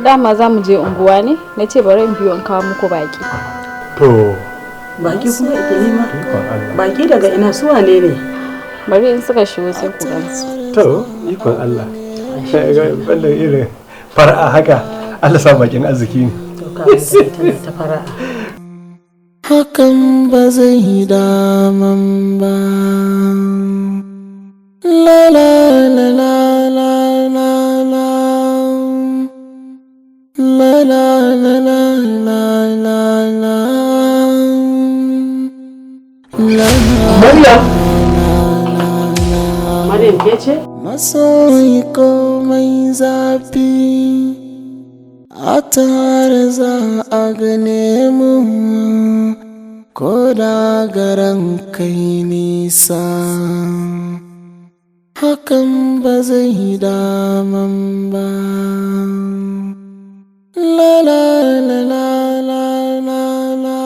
Dama za mu je unguwa ne, na ce bari in biyo in kawo muku baki. To. Baki kuma ake nema? Baki daga ina, su wane ne? Bari in suka shigo sai ku gansu. To, ikon Allah. Wannan irin fara'a haka, Allah sa bakin arziki ne. To ka tana ta fara'a. Hakan ba zai daman ba. La la la la la la la. La la la la la la la. La. Maryam! Maryam ke ce? Masoyi komai zafi, a tare za a gane mu, ko da garan kai nisa, hakan ba zai daman ba. La la la la la la la.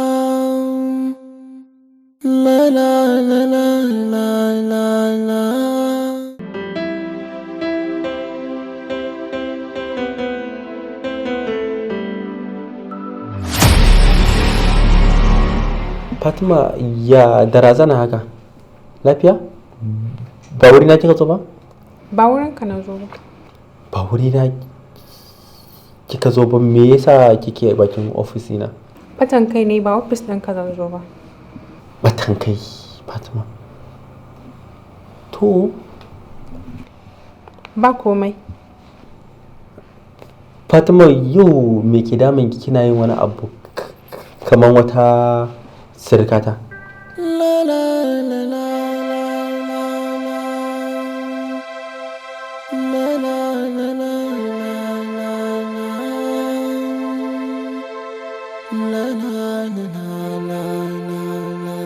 La la la la la la la. Fatima, ya da razana haka? Lafiya? Ba wuri na kika zo ba? Ba wurinka na zo ba. Ba wuri na kika zo ba, me yasa kike bakin ofis ina? Batan kai ne, ba ofis ɗinka zan zo ba. Batan kai, Fatima. To, Ba komai. Fatima, yau me ke damun ki, kina yin wani abu kamar wata sirkata? La la la la la la la. La la la la la la la. La la la la la la la.